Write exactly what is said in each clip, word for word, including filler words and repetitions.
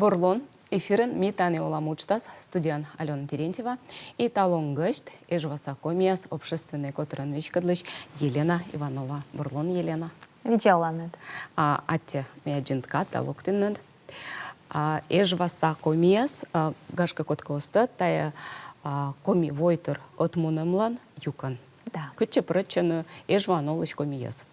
Бур лун. Эфирын «Ми тані олам» уджтас, студияын Алёна Терентьева. И талун гӧсьт — Эжваса комияс общественнӧй котырӧн веськӧдлысь Елена Иванова. Бур лун, Елена. Видза оланныд. А, аттьӧ, мый аддзинныд да локтінныд. А, Эжваса комияс, а, гашкӧ, кодкӧ оз тӧд, тайӧ, а, коми войтыр ӧтмунӧмлӧн юкӧн. Да. Кытчӧ пырӧдчӧны Эжваын олысь коми йӧз?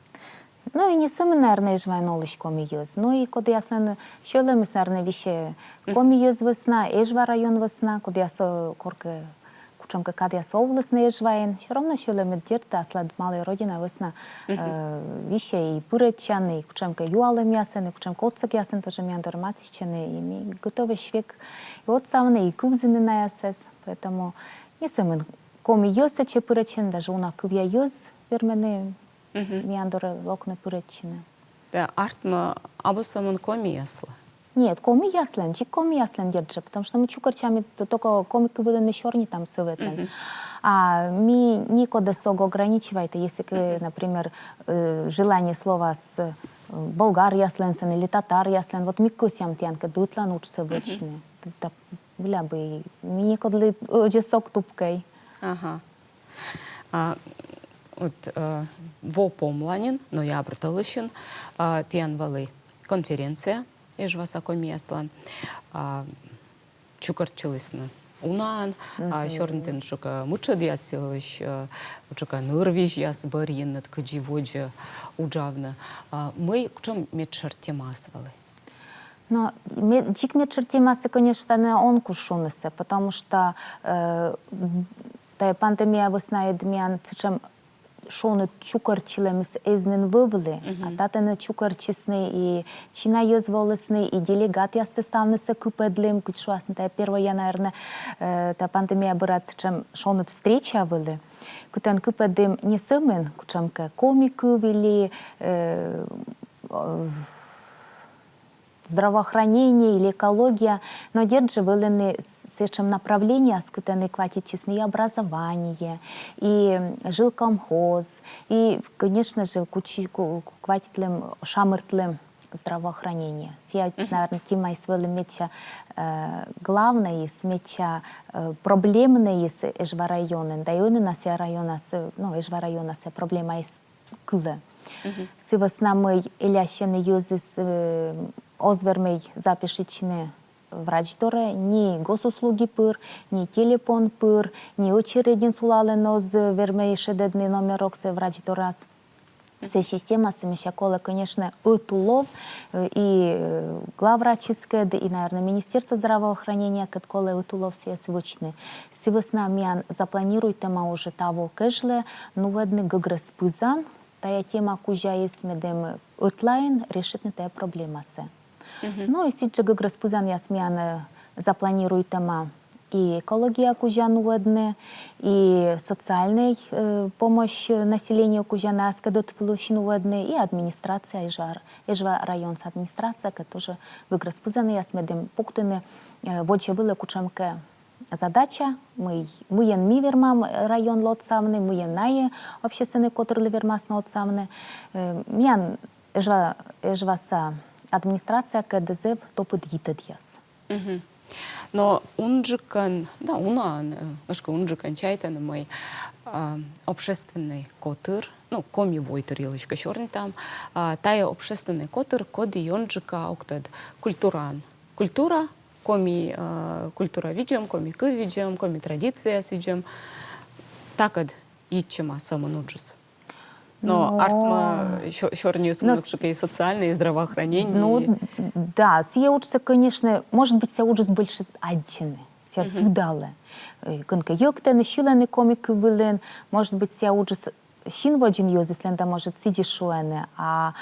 Ну и не сӧмын, наверно, Эжваын олысь коми йӧз, но и кодъяслӧн сьӧлӧмыс, наверно, висьӧ коми йӧз вӧсна, Эжва район вӧсна, кодъяс, э, коркӧ кутшӧмкӧ кадъяс овлісны Эжваын, всё равно сьӧлӧмыд, дерт, аслад малӧй родина вӧсна, э, висьӧ и пырӧдчан, и кутшӧмкӧ юалӧмъясын, и кутшӧмкӧ отсӧгъясын тоже миян дорӧ матыстчӧны, и ми готовӧсь век и отсавны, и кывзыны наясӧс. Поэтому не сӧмын коми йӧз сэтчӧ пырӧдчӧны, даже уна кывъя йӧз вермӧны миян дорӧ локны, пырӧдчыны. Да, артмӧ, абу сӧмын комияслы? Нет, комияслӧн, дзик комияслӧн, дерт жӧ, потому что ми чукӧртчам, ми т-, только коми кыв вылын и сёрнитам сӧветӧн. А ми некодӧс ог ограничивайтӧ, если кӧ, например, э, желание словас, э, болгаръяслӧн сэн или татаръяслӧн, вот ми кӧсъям тіянкӧд ӧтлаын уджсӧ вӧчны. Т-, да, выль абу, ми некодлы ӧдзӧс ог тупкӧй. Ага. А, вот, э, во помланин, ноябрь тӧлысьын, а, тіян вӧлі конференция Эжваса комияслӧн, а, чукӧртчылісны унаӧн, а, сёрнитін кутшӧмкӧ мытшӧдъяс йылысь, э, кутшӧмкӧ нырвизьяс бӧрйыны, кыдзи водзӧ уджавны. А, мый, кутшӧм медшӧр темаыс вӧлі? Но ме-, дзик медшӧр темасӧ, конечно, он куж шунысӧ, потому что, э, тайӧ пандемия вӧсна ӧд миян сэтшӧм шоныд чукӧртчылӧмыс эз нин вӧвлы, а татӧн чукӧртчисны и чина йӧз волісны, и делегатъястӧ ставнысӧ кыпӧдлім, кыдз шуасны, тайӧ первойя, наверно, э, тайӧ пандемия бӧрад сэтшӧм шоныд встреча вӧлі, кытӧн кыпӧдім не сӧмын кутшӧмкӧ коми кыв или, э, э, здравоохранение или экология, но дерт жӧ вӧліны с-, сэтшӧм направлениеяс, кытӧні кватитчисны и образование, и жилкомхоз, и, конечно же, кутшӧм ку-, кватитлім, шамыртлім здравоохранение. Сія, наверно, темаыс вӧлі медся, э, главнӧйыс, медся, э, проблемнӧйыс Эжва районын, да и ӧні на сія районас, э, ну, Эжва районас сія проблемаыс кылӧ. Сы вӧсна мый элясьӧны йӧзыс, э, оз вермӧй запишитчыны врач дорӧ ни госуслуги пыр, ни телефон пыр, ни очередьын сулалӧны, оз вермӧй шедӧдны номероксӧ врач дорас. Сія системасӧ, мися, колӧ, конечно, ӧтулов, э, и, э, главврачыскӧд, и, наверно, Министерство здравоохранениякӧд колӧ ӧтулов сійӧс вӧчны. Сы вӧсна миян запланируйтӧма уже таво кежлӧ нуӧдны гӧгрӧс пызан тайӧ тема кузяыс, медым ӧтлаын решитны тайӧ проблемасӧ. Ну и сідзжӧ гӧгрӧс пызанъяс миян, э, запланируйтӧма и экология кузя нуӧдны, и социальнӧй, э, помощь, э, население кузя на аскӧд ӧтвылысь нуӧдны, и администрация, Эжва, Эжва районса администрациякӧд тоже гӧгрӧс пызанъяс, медым пуктыны, э, водзӧ вылӧ кутшӧмкӧ задача, мый, мыйӧн ми вермам районлы отсавны, мыйӧн найӧ общественнӧй котырлы вермасны отсавны. Э, миян Эжва-, Эжваса администрациякӧд зэв топыд йитӧдъяс. Но унджыкӧн, да, унаӧн, э, гашкӧ, унджыкӧн чайтӧны, мый, а, общественнӧй котыр, ну, коми войтыр йылысь кӧ сёрнитам, а, тайӧ общественнӧй котыр, коді ёнджыка, ог тӧд, культураӧн. Культура, коми, э, культура видзӧм, коми кыв видзӧм, коми традицияяс видзӧм. Такӧд йитчӧма сӧмын уджыс. Но артмӧ сё-, сёрниыс мунӧ кутшӧмкӧ и социальнӧй, и здравоохранение. Ну, да, сія уджсӧ, конечно, может быть, сія уджыс больше аддзыны, сія тыдалӧ. Э, кӧнкӧ йӧктӧны, сьылӧны коми кыв вылын, может быть, сія уджыс син водзын йӧзыслӧн да, может, сідзи шуӧны, а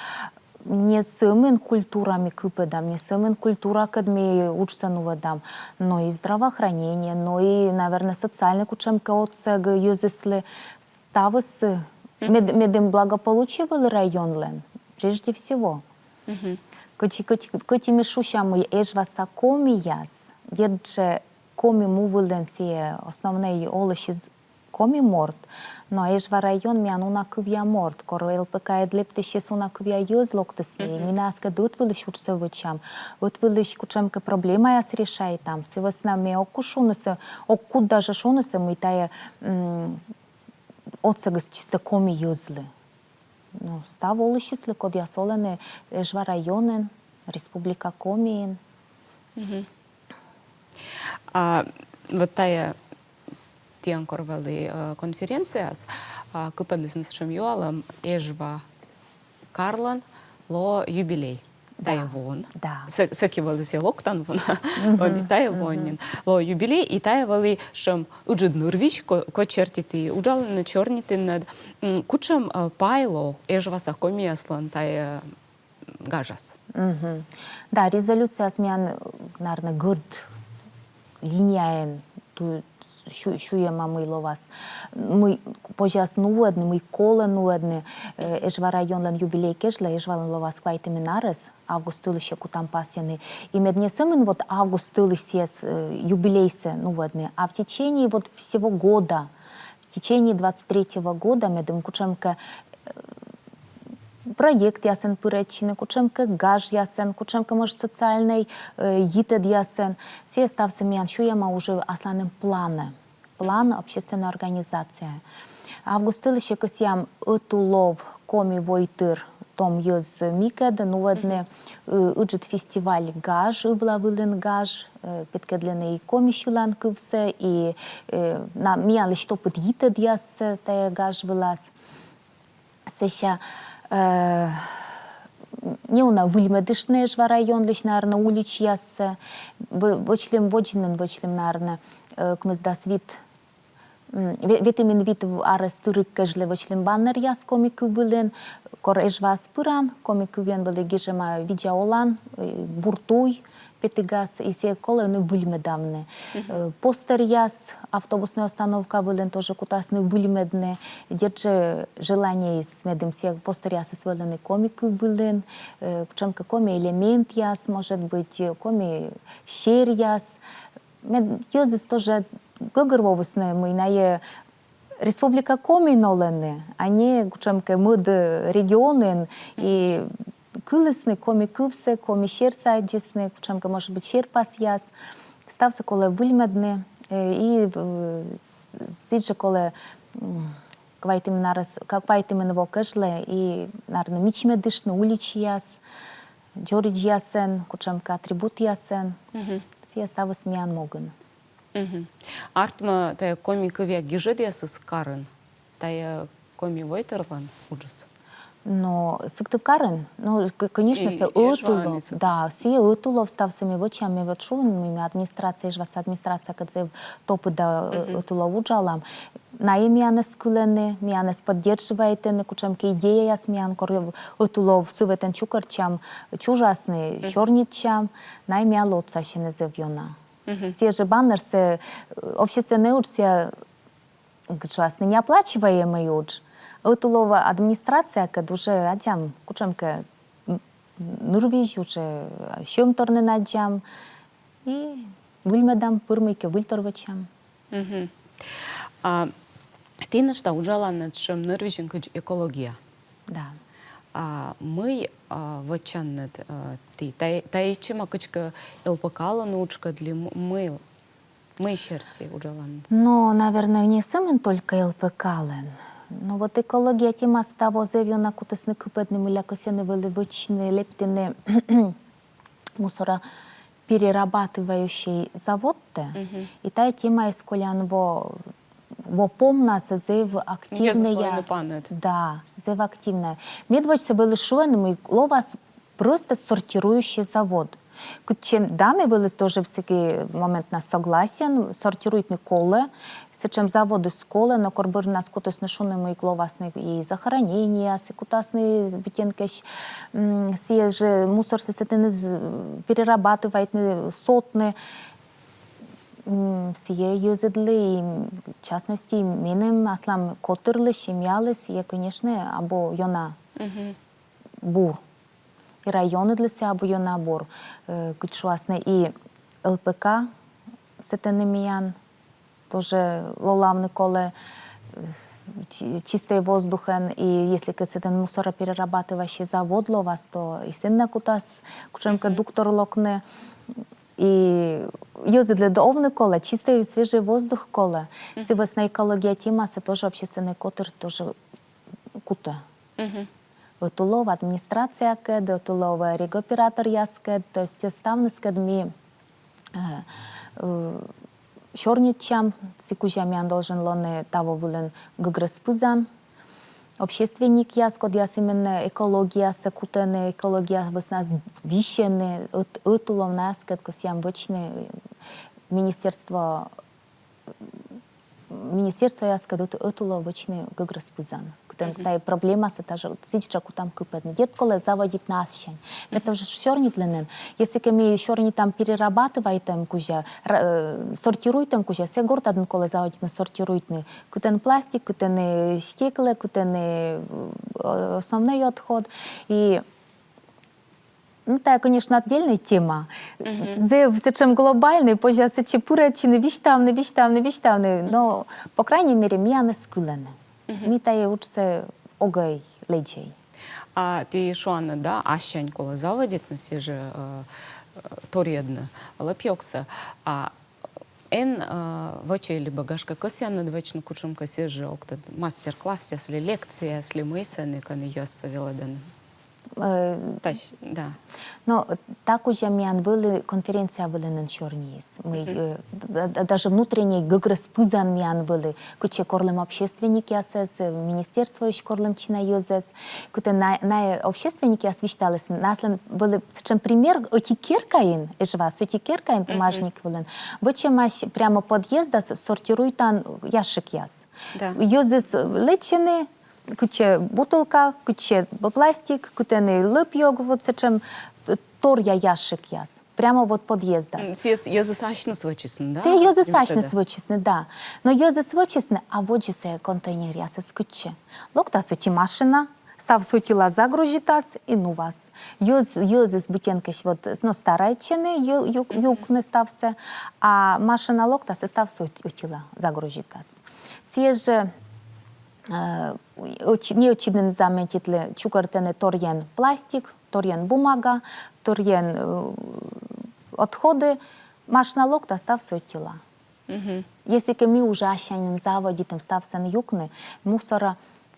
не сӧмын культура ми кыпӧдам, не сӧмын культуракӧд ми уджсӧ нуӧдам, но и здравоохранение, но и, наверно, социальнӧй кутшӧмкӧ отсӧг йӧзыслы, ставыс, мед-, медым благополучие вӧлі районлӧн, прежде всего. Кӧть, кӧть, кӧть и ми шусям, мый Эжваса комияс, дерт жӧ, Коми му вылын сія основнӧй олысьыс коми морт, но Эжва район миян уна кывъя морт, кор ЛПК-ед лэптысис, уна кывъя йӧз локтісны, и ми аскӧд ӧтвылысь уджсӧ вӧчам, ӧтвылысь кутшӧмкӧ проблемаяс решайтам. Сы вӧсна ме ог кут шуны сӧ, ог кут даже шуны сӧ, мый тайӧ, м, отсӧгыс чисто коми йӧзлы. Но став олысьыслы, кодъяс олӧны Эжва районын, Республика Комиын. А вот тайӧ тіян кор вӧлі, э, конференцияыс, а, кыпӧдлісны сэтшӧм юалӧм: Эжва карлӧн лоӧ юбилей тайӧ воын. Да. Сӧ-, сэки вӧлі сійӧ локтан во, но ӧні тайӧ воын нин лоӧ юбилей, и тайӧ вӧлі сэтшӧм ыджыд нырвизь, ко-, код серти ті уджалінныд, сёрнитінныд. М, кутшӧм, э, пай лоӧ Эжваса комияслӧн тайӧ гажас? Да, резолюцияас миян, наверно, гӧрд линияӧн ту-, сю-, сюйӧма, мый лоас, мый позяс нуӧдны, мый колӧ нуӧдны, э, Эжва районлӧн юбилей кежлӧ. Эжвалӧн лоас квайтымын арӧс, август тӧлысьӧ кутам пасйыны. И мед не сӧмын вот август тӧлысьсӧ, э, юбилейсӧ нуӧдны, а в течение вот всего года, в течение двадцать третьего года медым кутшӧмкӧ, э, проектъясӧн пырӧдчыны, кутшӧмкӧ гажъясӧн, кутшӧмкӧ, может, социальнӧй, э, йитӧдъясӧн. Сійӧ ставсӧ миян сюйӧма уже асланым планӧ. План общественнӧй организацияӧ. Август тӧлысьӧ кӧсъям «Ӧтулов» коми войтыр том йӧз микӧд нуӧдны, э, ыджыд фестиваль гаж, ывла вылын гаж, э, петкӧдлыны и коми сьылан кывсӧ, и, э, на, миянлысь топыд йитӧдъяссӧ тайӧ гаж вылас. Сэсся, э, неуна выльмӧдыштны Эжва районлысь, наверно, уличьяссӧ. Вӧ-, вӧчлім, водзын нин вӧчлім, наверно, э, кымысдас вит, м, ве-, ветымын вит арӧс тыриг кежлӧ вӧчлім баннеръяс коми кыв вылын, кор Эжваас пыран, коми кывйӧн вӧлі гижӧма «Видза олан», э, «Бур туй», петігас, и сійӧ колӧ нин выльмӧдавны. Э, постеръяс автобуснӧй остановка вылын тоже кутасны выльмӧдны. Дерт жӧ, желаниеыс, медым сійӧ постеръясыс вӧліны коми кыв вылын, э, кутшӧмкӧ коми элементъяс, может быть, э, коми серъяс. Мед йӧзыс тоже гӧгӧрвоисны, мый найӧ Республика Комиын олӧны, а не кутшӧмкӧ мӧд регионын, и кылісны коми кывсӧ, коми серсӧ аддзисны, кутшӧмкӧ, может быть, серпасъяс. Ставсӧ колӧ выльмӧдны, э, и, э, с-, сідзжӧ колӧ, м, квайтымын арӧс, ка-, квайтымын во кежлӧ и, наверно, мичмӧдыштны уличьяс дзоридзьясӧн, кутшӧмкӧ атрибутъясӧн. Сійӧ ставыс миян могын. Артмӧ, тайӧ коми кывъя гижӧдъясыс карын, тайӧ коми войтырлӧн уджыс? Но Сыктывкарын, ну, к-, конечно, сійӧ ӧтулов. Да, сійӧ ӧтулов ставсӧ ми вӧчам, ми вот шуам, ми, ми администрация, Эжваса администрациякӧд зэв топыда, э, ӧтулов уджалам. Найӧ миянӧс кылӧны, миянӧс поддерживайтӧны, кутшӧмкӧ идеяяс миян, кор ӧтулов сӧветӧн чукӧртчам, чужасны, сёрнитчам, найӧ миянлы отсасьӧны зэв ёна. Сійӧ жӧ баннерсӧ, э, общественнӧй уджсӧ, кыдз шуасны, неоплачиваемӧй удж. Ӧтулов администрациякӧд уже аддзам кутшӧмкӧ, м, нырвизь, уже сьӧмтор нин аддзам. И выльмӧдам, пыр мыйкӧ выльтор вӧчам. А ті нӧшта уджаланныд сэтшӧм нырвизьын, кыдз экология. Да. А мый, а, вӧчанныд, а, ті? Тайӧ, тайӧ ӧтчыд кыдзкӧ ЛПК-лӧн уджкӧд ли м-, мый, мый серти уджаланныд? Но, наверно, не сӧмын только ЛПК-лӧн. Но вот экология темасӧ таво зэв ёна кутісны кыпӧдны, мыля кӧсйӧны вӧлі вӧчны, лэптыны мусороперерабатывающӧй заводтӧ. И тайӧ темаыс колян во, во помнас зэв активнӧя. Да, зэв активнӧя. Медводзсӧ вӧлі шуӧны, мый лоас просто сортирующий завод. Кытчӧ, да, ме вӧлі тоже всякий моментнас согласен, сортируйтны колӧ, сэтшӧм заводыс колӧ, но кор бӧрнас кутісны шуны, мый лоасны и захороненияс, и кутасны быттьӧкӧ, м, сійӧ жӧ мусорсӧ сэтӧні з-, перерабатывайтны, сотны, м, сійӧ йӧзыдлы, и, в частности, меным, аслам котырлы, семьялы, сійӧ, конечно, абу ёна бур. И районыдлы сійӧ абу ёна бур, э, кыдз шуасны, и ЛПК сэтӧні миян тоже лолавны колӧ. чи- чистый воздухен, и если кӧ сэтӧн мусороперерабатывающий завод лоас, то и сэн на кутас кутшӧмкӧ дуктор локны. И йӧзыдлы да овны колӧ, чистый свежий воздух колӧ. Сы вӧсна экология темасӧ тоже общественнӧй котыр тоже кутӧ. Ӧтулов администрациякӧд, ӧтулов регоператоръяскӧд, то есть ставныскӧд ми э, э, сёрнитчам, сы кузя миян должен лоны таво вылын гӧгрӧс пызан. Общественникъяс, кодъяс именно экологиясӧ кутӧны, экология вӧсна висьӧны, ӧт, ӧтулов наяскӧд кӧсъям вӧчны, э, министерство министерствояскӧд ӧт- ӧтулов вӧчны гӧгрӧс пызан. Кытӧн тайӧ проблемасӧ тажӧ сідзжӧ кутам кыпӧдны. Дерт, колӧ заводитны ассянь. Мед тоже сёрнитлӧны. Если кӧ ми сёрнитам перерабатывайтӧм кузя, ра- э, сортируйтӧм кузя, сійӧ гортадын колӧ заводитны сортируйтны. Кытӧн пластик, кытӧн, э, стекло, кытӧн, э, основной отход. И Ну, тайӧ, конечно, отдельная тема. Зэв сэтшӧм глобальный, позьӧ сэтчӧ пырӧдчыны, висьтавны, висьтавны, висьтавны. Но, по крайней мере, миянӧс кылӧны. Ми тайӧ уджсӧ огӧй лэдзӧй. А ті шуанныд, да, ассянь колӧ заводитны сійӧ жӧ, э, э, торйӧдны лӧп-ёгсӧ. А эн, э, вӧчӧй либӧ, гашкӧ, кӧсъянныд вӧчны кутшӧмкӧ сійӧ жӧ, ог тӧд, мастер-классъяс ли, лекцияяс ли, мый сэні, кӧні йӧзсӧ велӧдӧны. Э, Тась, да. Но та кузя миян вӧлі конференция вылын сёрниыс. Мый, э, да- да- даже внутренней гӧгрӧс пызан миян вӧлі, кытчӧ корлім общественникъясӧс, э, министерствоысь корлім чина йӧзӧс. Кытӧн на, на общественникъяс висьталісны, наслӧн вӧлі сэтшӧм пример, ӧти керкаын, Эжваас ӧти керкаын, бумажник вылын. Вӧчӧмаӧсь прямо подъездас сортируйтан ящикъяс. Да. Йӧзыс лэччӧны, кытчӧ бутылка, кытчӧ пластик, кытӧні лӧп-ёг, вот сэтшӧм, э, торъя ящикъяс. Прямо вот подъездас. М, сійӧс йӧзыс асьныс вӧчисны, да? Сійӧс йӧзыс асьныс вӧчисны, да. Но йӧзыс вӧчисны, а водзӧ сійӧ контейнеръясыс кытчӧ? Локтас ӧти машина, ставсӧ ӧтила загрузитас и нуас. Йӧз, йӧзыс быттьӧкӧ вот, но, старайтчӧны ю- ю- юкны ставсӧ, а машина локтас и ставсӧ ӧт- ӧтила загрузитас. Сійӧ жӧ э, ӧтч- неӧтчыдӧн заметитлі, чукӧртӧны торйӧн пластик, торйӧн бумага, торйӧн, э, отходы, машина локтас, ставсӧ ӧтила. Если кӧ ми уже ассянь нин заводитім ставсӧ юкны, мусора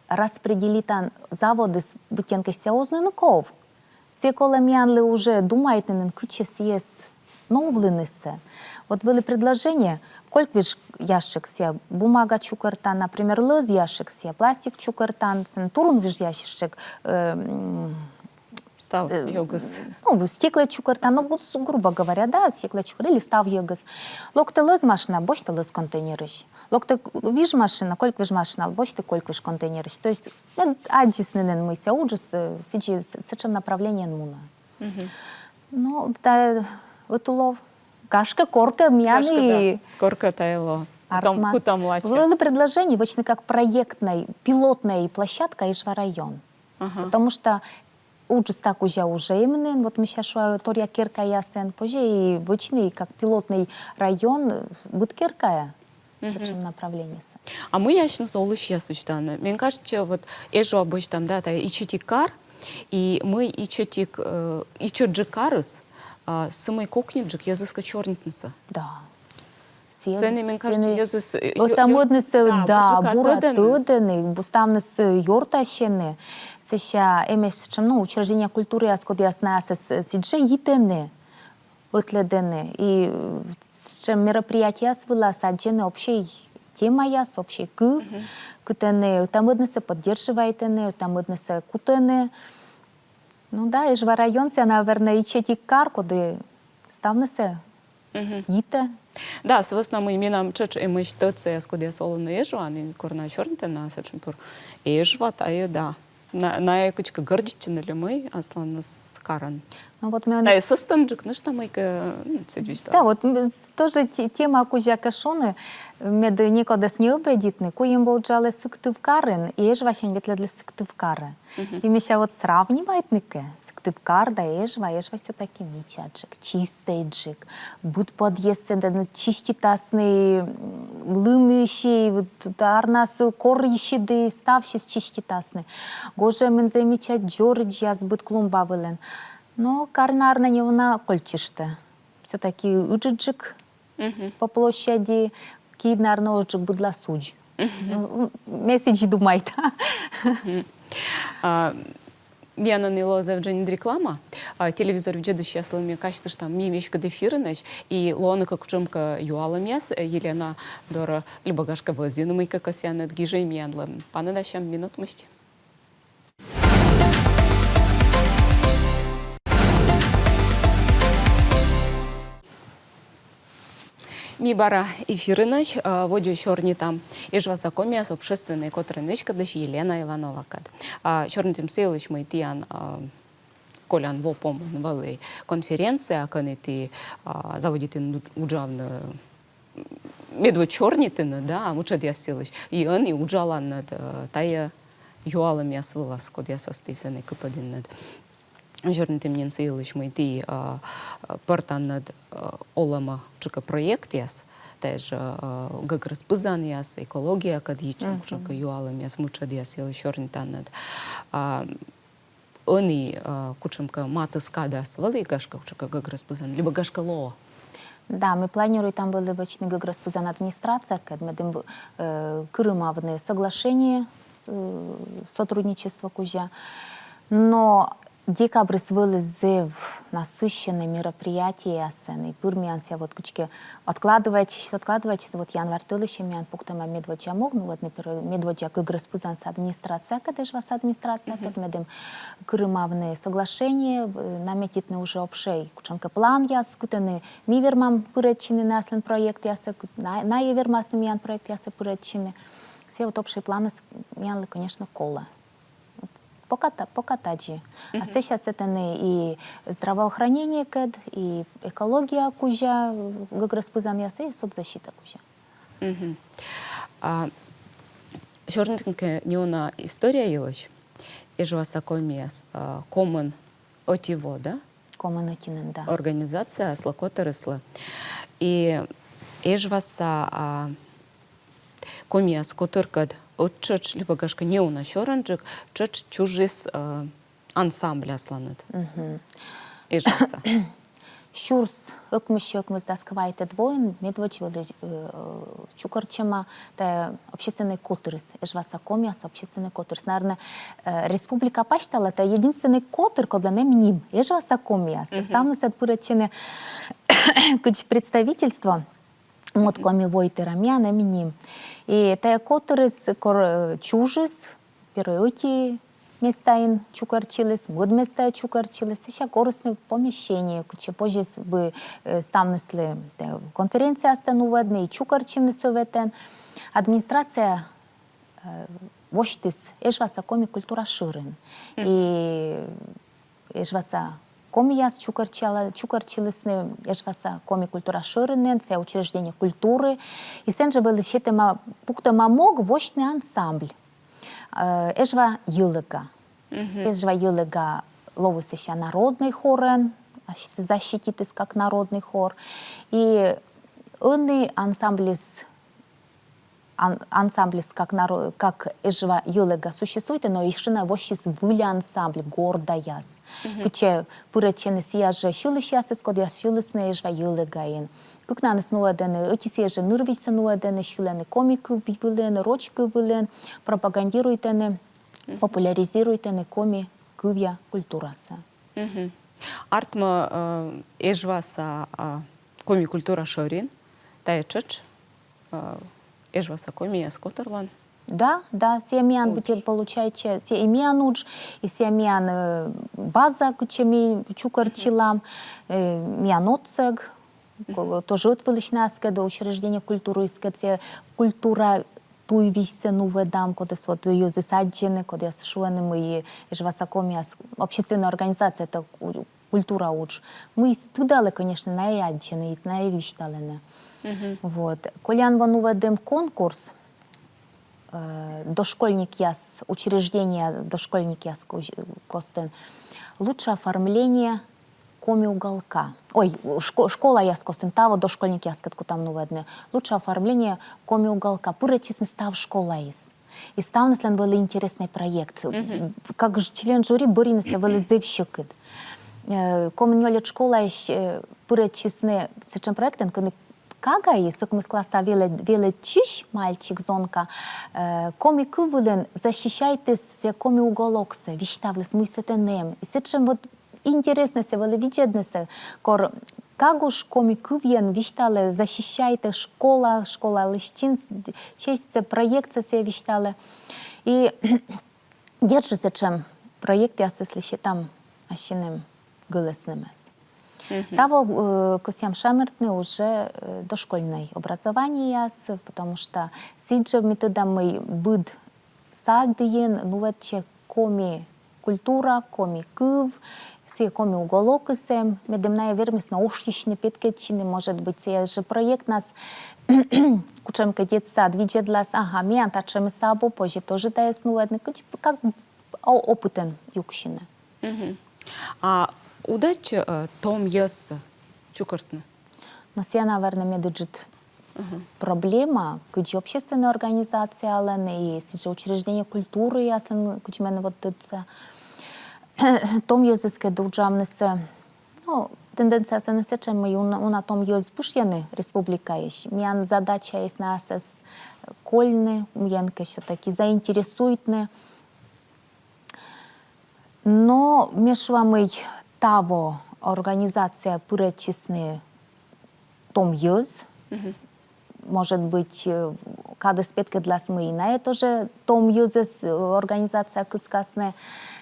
распределитан заводыс быттьӧкӧ сійӧ оз нин ков. Сійӧ колӧ миянлы уже думайтны нин, кытчӧ сійӧс новлынысӧ. Вот вӧлі предложение: кольквиж ящик сійӧ бумага чукӧртан, например, лӧз ящик сійӧ пластик чукӧртан, сэн турунвиж ящик, э, м, став, э, ёгыс. Ну, стекло чукӧртан, ну, гу- грубо говоря, да, стекло чукӧртан или став ёгыс. Локтӧ лӧз машина, босьтӧ лӧз контейнерысь. Локтӧ виж машина, кольквиж машина, босьтӧ кольквиж контейнерысь. То есть, ну, аддзисны нин, мый сійӧ уджыс, э, сідзи с- сэтшӧм направлениеӧн мунӧ. Но тайӧ ӧтулов. Гашкӧ, коркӧ миян и... Гашкӧ, да. Коркӧ тайӧ лоӧ. Кутам, артмас. Кутам лача. Вӧлі предложение вӧчны как проектнӧй, пилотнӧй площадка Эжва район. Потому что уджыс та кузя уже эм нин, вот мися, шуа, торъя керкаясын, позьӧ и вӧчны и как пилотнӧй район, э, быд керкаӧ. Сэтшӧм направлениесӧ. А мый асьныс олысьяс висьталӧны? Мен кажется, вот Эжва босьтам, да, тайӧ ичӧтик кар, и мый ичӧтик, э, ичӧтджык карыс, а, сы мый кокниджык йӧзыскӧд сёрнитнысӧ. Да. Сэні, мен кажется, йӧзыс, э, ӧта-мӧднысӧ, да, бура тӧдӧны, ставныс ёртасьӧны. Сэсся эмӧсь сэтшӧм, ну, учреждение культураяс, кодъяс наясӧс сідзжӧ йитӧны, ӧтлӧдӧны. И, э, сэтшӧм мероприятиеяс вылас аддзӧны общӧй темаяс, общӧй кыв, кытӧні ӧта-мӧднысӧ поддерживайтӧны, ӧта-мӧднысӧ кутӧны. Ну да, Эжва район сійӧ, наверно, ичӧтик кар, коді ставнысӧ йитӧ. Да, сы вӧсна мый менам тшӧтш эмӧсь тӧдсаяс, кодъяс олӧны Эжваын, и кор найӧ сёрнитӧны, найӧ сэтшӧм пыр: Эжва тайӧ, да. На, найӧ кыдзкӧ гордитчӧны ли мый асланыс карӧн. Ну вот ми... Тайӧ сӧстӧмджык нӧшта мыйкӧ, ну, сідз висьтала. Да, вот, м, тоже те- тема кузя кӧ шуны, Мед некодӧс не ӧбидитны, куим во уджалі Сыктывкарын, и Эжвасянь ветлӧдлі Сыктывкарӧ. И мися вот сравнивайтны кӧ, Сыктывкар да Эжва, Эжва всё-таки мичаджык, чистӧйджык. Быд подъездсӧ да чиститасны, м, лымысь, вот, да, арнас корйысьыд да ставсьыс чиститасны. Гожӧмын зэв мича дзоридзьяс быд клумба вылын. Но карын, наверно, неуна кольччыштӧ. Всё-таки ыджыдджык по площади, киыд, наверно, озджык быдлаысь удж. Ну, м, ме сідзи думайта. А, миян ӧні лоӧ зэв дженьыд реклама. А, телевизор видзӧдысьяслы ми казьтыштам, ми веськыд эфирынӧсь, и лоӧны кӧ кутшӧмкӧ юалӧмъяс, э, Елена дорӧ, либӧ гашкӧ вӧзйыны мыйкӧ кӧсъянныд, гижӧй миянлы. Паныдасям минут мысти. Ми бара эфирынӧсь, а, водзӧ сёрнитам Эжваса комияс общественнӧй котырӧн веськӧдлысь Елена Ивановакӧд. А, сёрнитім сы йылысь, мый тіян, а, колян во помын вӧлі конференция, кӧні ті, а, заводитінныд уджавны, медводз сёрнитінныд, да, мытшӧдъяс йылысь. И ӧні уджаланныд, э, тайӧ юалӧмъяс вылас, кодъясӧс ті сэні кыпӧдінныд. Сёрнитім нин сы йылысь, мый ті, а, а, пӧртанныд, а, олӧмӧ кутшӧмкӧ проектъяс, тайӧ жӧ, а, гӧгрӧс пызанъяс, экологиякӧд йитчӧм кутшӧмкӧ юалӧмъяс, мытшӧдъяс йылысь сёрнитанныд. А, ӧні, а, кутшӧмкӧ матыс кадас вӧлі, гашкӧ, кутшӧмкӧ гӧгрӧс пызан, либӧ гашкӧ лоӧ? Да, ми планируйтам вӧлі вӧчны гӧгрӧс пызан администрациякӧд, медым, э, кырымавны соглашение, э, сотрудничество кузя. Но декабрыс вӧлі зэв насыщеннӧй мероприятиеясӧн, и пыр миян сійӧ вот кыдзкӧ откладывайтчис, откладывайтчис, вот январь тӧлысьӧ миян пуктӧма медводдза мог, ну вот, например, медводдза гӧгрӧс пызаныс администрациякӧд, Эжваса администрациякӧд, медым кырымавны соглашение, в-, наметитны уже общӧй кутшӧмкӧ планъяс, кытӧні ми вермам пырӧдчыны аслым проектъясӧ, кыт-, на-, найӧ вермасны миян проектъясӧ пырӧдчыны. Сійӧ вот общӧй планыс миянлы, конечно, колӧ. Вот пока та-, пока тадзи. А сэсся сэтӧні и здравоохранениекӧд, и экология кузя, гӧгрӧс пызанъяс, и соцзащита кузя. А, сёрнитім кӧ неуна история йылысь, Эжваса комияс, а, комын ӧти во, да? Комын ӧти нин, да. Организацияяслы, котырыслы. И Эжваса, а, комияс котыркӧд ӧтчыд, либӧ гашкӧ неуна сёрӧнджык, тшӧтш чужис, а, ансамбль асланыд. Эжваса. Сюрс ӧкмыссё ӧкмысдас квайтӧд воын медводз вӧлі, э, чукӧртчӧма тайӧ общественнӧй котырыс, Эжваса комияс общественнӧй котырыс. Наверно, э, республика пасьтала тайӧ единственнӧй котыр, кодлӧн эм ним, Эжваса комияс. Ставнысӧд пырӧдчӧны кыдз представительство, мӧд коми войтыра, миян эм ним. И тайӧ котырыс кор, э, чужис, первой ӧти местаын чукӧртчыліс, мӧд местаӧ чукӧртчыліс, сэсся корисны помещение, кытчӧ позис бы, э, ставныслы, э, конференцияястӧ нуӧдны и чукӧртчывны сӧветӧн. Администрация, э, восьтіс Эжваса коми культура шӧрин. И Эжваса комияс чукӧртчала-, чукӧртчылісны Эжваса коми культура шӧринын, сійӧ учреждение культуры. И сэн жӧ вӧлі сетӧма, пуктӧма мог восьтны ансамбль. Э, Эжва йӧлӧга. Эжва йӧлӧга лои сэсся народнӧй хорӧн, а, щ-, защититіс как народнӧй хор. И ӧні ансамбльыс, ан-, ансамбльыс как наро-, как Эжва йӧлӧга существуйтӧ, но ещӧ на воссис выль ансамбль «Гордаяс». Кытчӧ пырӧдчӧны сійӧ жӧ сьылысьясыс, кодъяс сьылісны Эжва йӧлӧгаын. Кыкнанныс нуӧдӧны, ӧти сійӧ жӧ нырвизьсӧ нуӧдӧны, сьылӧны коми кыв вылын, роч кыв вылын, пропагандируйтӧны, популяризируйтӧны коми кывъя культурасӧ. Артмӧ, э, Эжваса, а, коми культура шӧрин, тайӧ тшӧтш, э, Эжваса комияс котырлӧн. Да, да, сійӧ миян быттьӧ получайтчӧ, сійӧ и миян удж, и сійӧ миян, э, база, кытчӧ ми чукӧртчылам, э, миян отсӧг, ко-, тоже ӧтвылысь на аскӧд, учреждение культурыыскӧд, сійӧ культура туйвизьсӧ нуӧдам, кодӧс вот йӧзыс аддзӧны, кодъяс шуӧны, мый Эжваса комияс общественнӧй организация, это ку-, культура удж. Мый тыдалӧ, конечно, найӧ аддзӧны, и найӧ висьталӧны. Вот. Колян во нуӧдім конкурс, э, дошкольникъяс, учреждение дошкольникъяс куз-, костын. Лучшее оформление коми уголка. Ой, шко-, школаяс костын, таво дошкольникъяскӧд кутам нуӧдны. Лучшее оформление коми уголка. Пырӧдчисны став школаыс. И ставныслӧн вӧлі интереснӧй проект. Как ж-, член жюри бӧрйинысӧ вӧлі зэв сьӧкыд. Э, комын нёльӧд школаысь, э, пырӧдчисны сэтшӧм проектӧн, кӧні кагаыс, ӧкмыс класса велӧ-, велӧдчысь мальчик, зонка, э, коми кыв вылын защищайтіс сійӧ коми уголоксӧ, висьтавліс, мый сэтӧн эм. И сэтшӧм вот интереснӧ сійӧ вӧлі видзӧднысӧ, кор кагуш коми кывйӧн висьталӧ, защищайтӧ школа, школалысь чин, честьсӧ, проектсӧ сійӧ висьталӧ. И дерт жӧ, сэтшӧм проектъясыслы сетам ассьыным гӧлӧснымӧс. Таво, э, кӧсъям шамыртны уже, э, дошкольнӧй образованиеяс, потому что сідз жӧ ми тӧдам, мый быд садйын нуӧдчӧ коми культура, коми кыв, сійӧ коми уголокыс эм, медым найӧ вермисны ошйысьны, петкӧдчыны, может быть, сійӧ жӧ проектнас кутшӧмкӧ детсад видзӧдлас, ага, миян татшӧмыс абу, позьӧ тоже тайӧс нуӧдны, кыдз, как о-, опытӧн юксьыны. А удайтчӧ, э, том йӧзсӧ чукӧртны? Но сійӧ, наверно, медыджыд проблема, кыдзи общественнӧй организациялӧн и сідз жӧ учреждение культурыяслӧн, кыдз мен вот тӧдса. Том йӧзыскӧд уджавнысӧ, ну, тенденцияыс на сэтшӧм, мый уна, уна том йӧз пышйӧны республикаысь. Миян задачаыс на асьныс кольны, мыйӧнкӧ всё-таки заинтересуйтны. Но ме шуа, мый таво организацияӧ пырӧдчисны том йӧз. Может быть, э, кадыс петкӧдлас, мый найӧ тоже том йӧзӧс, э, организацияӧ кыскасны.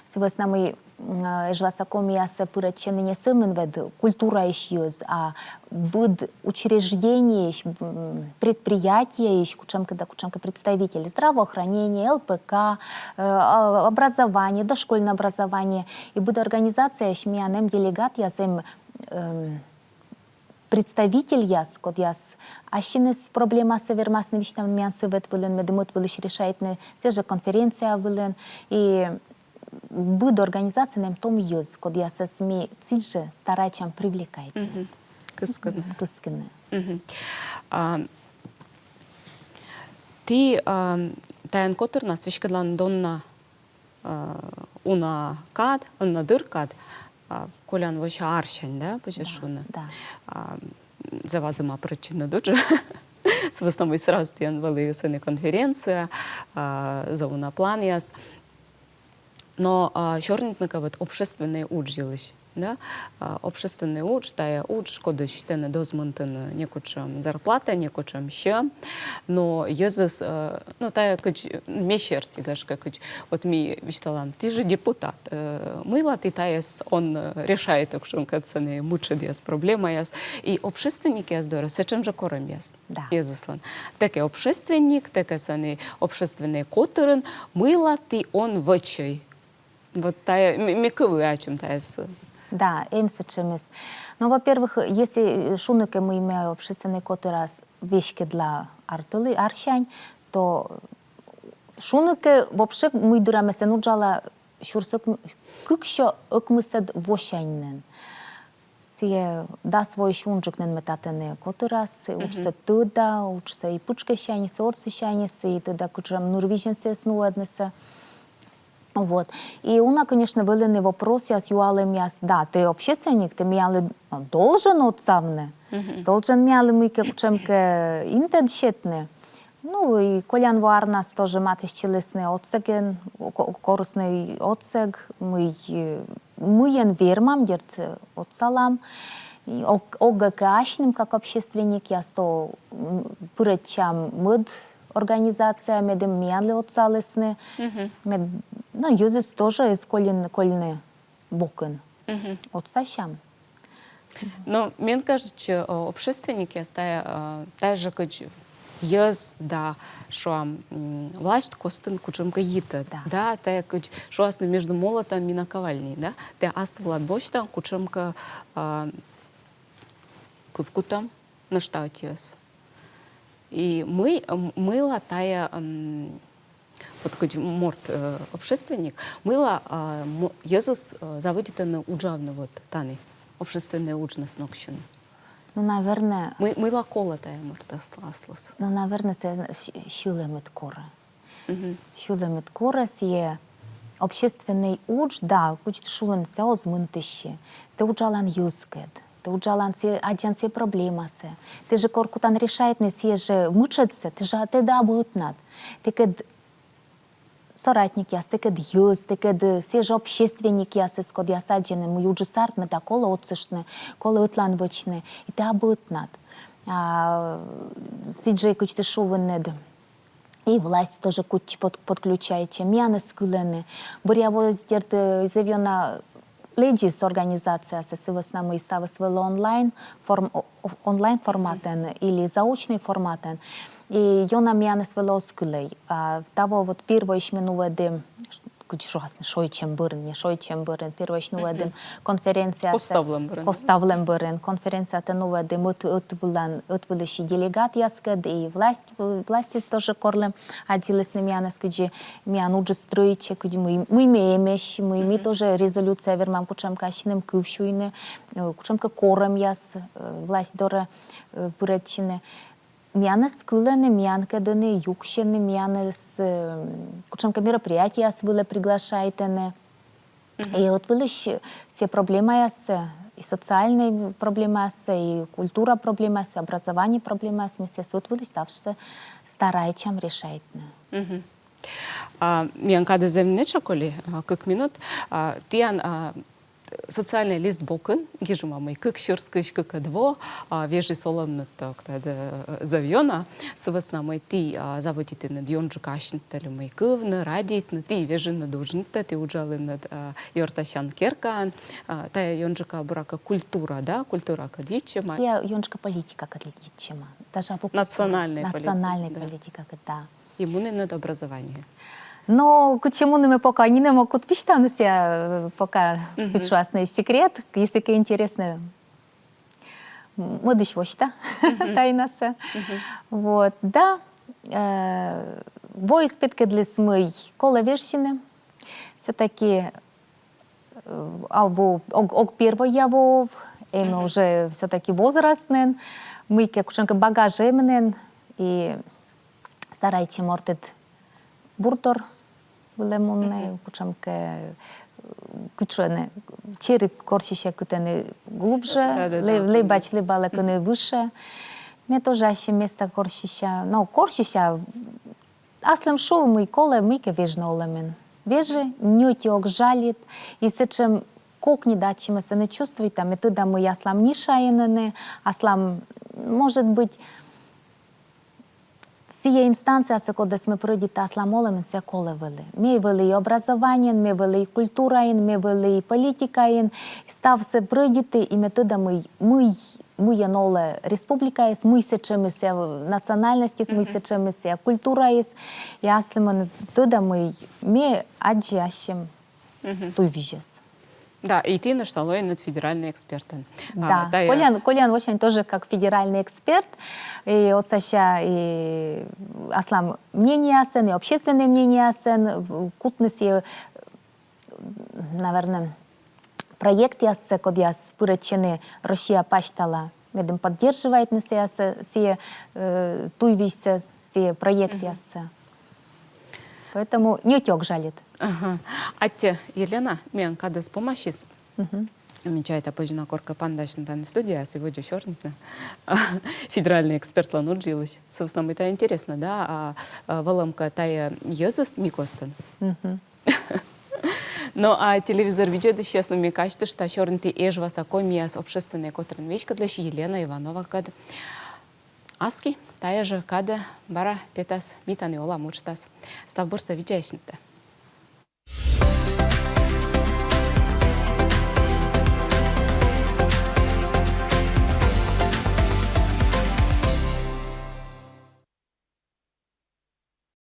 Сы вӧсна мый, м, э, Эжваса комиясӧ пырӧдчӧны не сӧмын ӧд культураысь йӧз, а быд учреждениеысь, м, предприятиеысь кутшӧмкӧ да кутшӧмкӧ представитель, здравоохранение, Л П К, э, а, образование, дошкольное образование. И быд организацияысь миян эм делегатъяс, эм, эм, представительяс, кодъяс ассьыныс проблемассӧ вермасны висьтавны миян сӧвет вылын, медым ӧтвылысь решайтны, сійӧ жӧ конференция вылын. И быд организацияын эм том йӧз, кодъясӧс ми сідз жӧ старайтчам привлекайтны. Кыскыны. Кыскыны. А, ті, а, тайӧн котырнас веськӧдланныд донна, а, уна кад, уна дыр кад, а, колян вося арсянь, да, позьӧ шуны. Да. А, зэв азыма пырӧдчинныд уджӧ. Сы вӧсна мый сразу тіян вӧлі сэні конференция, а, зэв уна планъяс. Но, а, сёрнитны кӧ вот общественнӧй удж йылысь, да? А, общественнӧй удж, тайӧ удж, кодысь тэныд оз мынтыны некутшӧм зарплата, некутшӧм сьӧм, но йӧзыс, э, ну, тайӧ кыдз ме серти, гашкӧ, кыдз вот ми висьталам, ті жӧ депутат, э, мыйла ті тайӧс он, э, решайтӧ кутшӧмкӧ сэні мытшӧдъяс, проблемаяс, и общественникъяс дорӧ сэтшӧм жӧ корӧмъяс. Да. Йӧзыслӧн. Тэ кӧ общественник, тэ кӧ сэні общественнӧй котырын, мыйла ті он вӧчӧй. Вот тайӧ, ме, ме кывлі ачым тайӧс. Да, эм сэтшӧмыс. Но, во-первых, если, э, шуны кӧ, мый ме общественнӧй котырас веськӧдла артылі, арсянь, то шуны кӧ, вообще, мый дыра ме сэн уджала сюрс ӧк-, кыксё ӧкмысӧд восянь нин. Сійӧ дас воысь унджык нин ме татӧні котырас, уджсӧ тӧда, уджсӧ и пытшкӧссяньыс, и отсысяньыс, и тӧда, кутшӧм нырвизьӧн сійӧс нуӧднысӧ. Вот. И уна, конечно, вӧліны вопросъяс, юалӧмъяс. Да, тэ общественник, тэ миянлы, ну, должен отсавны. Должен миянлы мыйкӧ, кутшӧмкӧ интӧд сетны. Ну, и колян во арнас тоже матыстчылісны отсӧгӧн, ко-, корисны отсӧг, мый, э, мыйӧн вермам, дерт, отсалам. И ог-, огӧ кӧ асьным как общественникъяс, то, м, пырӧдчам мӧд организацияӧ, медым миянлы отсалісны. Мед-, ну, йӧзыс тоже эз кольны, кольны бокын. Отсасям. Но мен кажитчӧ, э, общественникъяс тайӧ, э, тайӧ жӧ кыдз йӧз да, шуам, м, власть костын кутшӧмкӧ йитӧд. Да. Да, тайӧ кыдз шуасны между молотом и наковальней, да? Тэ ас вылад босьтан кутшӧмкӧ, э, кывкутӧм, нӧшта ӧтиӧс. И мый, м, мыйла тая, м, вот кыдз морт, э, общественник, мыйла, а, мо-, йӧзыс, э, заводитӧны уджавны вот тані, общественнӧй уджнас ноксьыны. Ну, наверное, мый-, мыйла колӧ тая морт аслас? Ну, наверное, сійӧ сьылӧмыд корӧ. Сьылӧмыд корӧ, сійӧ общественнӧй удж, да, кыдз тэ шулін, сійӧ оз мынтысьы. Тэ уджалан йӧзкӧд, тэ уджалан сійӧ, аддзан сійӧ проблемасӧ. Тэ жӧ кор кутан решайтны сійӧ жӧ мытшӧдсӧ, тэ жӧ, тэд абу ӧтнад. Тэкӧд соратникъяс, тэкӧд йӧз, тэкӧд, э, сійӧ жӧ общественникъясыс, кодъяс аддзӧны, мый уджыс артмӧ да колӧ отсыштны, колӧ ӧтлаын вӧчны, и тэ абу ӧтнад. А сідз жӧ, кыдз тэ шуин, нӧд и власть тоже кутчӧ под-, подключайтчӧ. Миянӧс кылӧны. Бӧръя воысь, дерт, э, зэв ёна лэдзис организациясӧ сы вӧсна, мый ставыс вӧлі онлайн форм-, о-, о-, онлайн форматӧн или заочнӧй форматӧн. И ёна миянӧс вӧлі оз кылӧй. А таво вот первойысь ми нуӧдім, кыдз шуасны, шойччӧм бӧрын, не шойччӧм бӧрын, первойысь нуӧдім конференциясӧ. Коставлӧм бӧрын. Коставлӧм бӧрын. Конференциятӧ нуӧдім ӧт-, ӧтвылан, ӧтвылысь делегатъяскӧд, и власть, властьыс тоже корлӧм аддзылісны миянӧс, кыдзи миян уджыс стрӧитчӧ, кыдзи мый, мый ми эмӧсь, мый ми тоже резолюция вермам кутшӧмкӧ ассьыным кыв сюйны, э, кутшӧмкӧ корӧмъяс, э, власть дорӧ, э, пырӧдчыны. Миянӧс кылӧны, миянкӧд ӧні юксьӧны, миянӧс, э, кутшӧмкӧ мероприятиеяс вылӧ приглашайтӧны. И ӧтвылысь сійӧ проблемаяссӧ, и социальнӧй проблемаяссӧ, и культура проблемаяссӧ, и образование проблемаяссӧ, ми сійӧс ӧтвылысь ставсӧ старайтчам решайтны. А, миян кадыс зэв нетшӧм коли, а, кык минут. А, тіян, а, социальнӧй лист бокын гижӧма, мый кык сюрс кызь кыкӧд во, а, вежис олӧмныд, так, тадз, э, зэв ёна, сы вӧсна мый ті, а, заводитінныд ёнджыка асьнытӧ ли мый кывны, радейтны, ті вежинныд уджнытӧ, ті уджалінныд, а, ёртасян керкаын, а, тая ёнджыка, буракӧ, культура, да, культуракӧд йитчӧма. Сійӧ ёнджыка политикакӧд йитчӧма. Даже абу культура. Национальнӧй политика, да. Национальнӧй политикакӧд, да. И мунінныд образованиеӧ. Но кытчӧ мунімӧ, пока нинӧм ог кут висьтавны сійӧ, э, пока, кыдз шуасны, секрет, если кӧ интереснӧ, м, мӧдысь восьта тайнасӧ. Вот, да. Э, воис петкӧдліс, мый колӧ вежсьыны. Всё-таки, э, абу ог, ог первойя во ов, эм уже всё-таки возрастнас, мыйкӧ кутшӧмкӧ багаж эм нин, и старайтчӧ мортыд буртор вылӧ мунны, кутшӧмкӧ, э, кутшӧмкӧ чери корсьысьӧ кытӧні глубже, да, да, лэбач лэбалӧ кӧні выше. Ме тоже ассьым места корсьыся, но корсьыся, аслым шу, мый колӧ мыйкӧ вежны олӧмын. Вежи, ньӧти ог жалит, и сэтшӧм кокньыд ачымӧс ӧні чувствуйта, ме тӧда, мый аслам нишаын ӧні, аслам, может быть, сійӧ инстанциясӧ, кодӧс ме прӧйдита аслам олӧмын, сійӧ колӧ вӧлі. Ме вӧлі и образованиеын, ме вӧлі и культураын, ме вӧлі и политикаын, ставсӧ прӧйдиті, и ме тӧда, мый, мый, мыйӧн олӧ республикаыс, мый сэтшӧмыс сійӧ национальностьыс, мый сэтшӧмыс сійӧ культураыс, и аслым ӧні тӧда, мый ме аддзи ассьым туйвизьӧс. Да, и ті нӧшта лоинныд федеральнӧй экспертӧн. Да, а, тая. Колян, Колян восянь тоже как федеральный эксперт, и отсася и аслам мнениеясӧн, и общественнӧй мнениеясӧн, кутны сійӧ, наверное, проектъяссӧ, кодъяс пырӧдчӧны Россия пасьтала, медым поддерживайтны сійӧ, сійӧ, э, туйвизьсӧ, сійӧ проектъяссӧ. Поэтому ньӧти ог жалит. Ага. Аттьӧ, Елена, миян кадыс помасис. Ме чайта, позьӧ на коркӧ паныдасьны тані студияас и водзӧ сёрнитны федеральнӧй экспертлӧн удж йылысь. Сы вӧсна мый тая интереснӧ, да, а, а, вӧлӧмкӧ, тая йӧзыс ми костын. Но а телевизор видзӧдысьяслы ме казьтышта сёрнитны Эжваса Комияс общественнӧй котырӧн веськӧдлысь Елена Ивановакӧд. Аски тая жӧ кадӧ бара петас «Ми тані олам» уджтас. Став бурсӧ, видзӧдысьтӧ.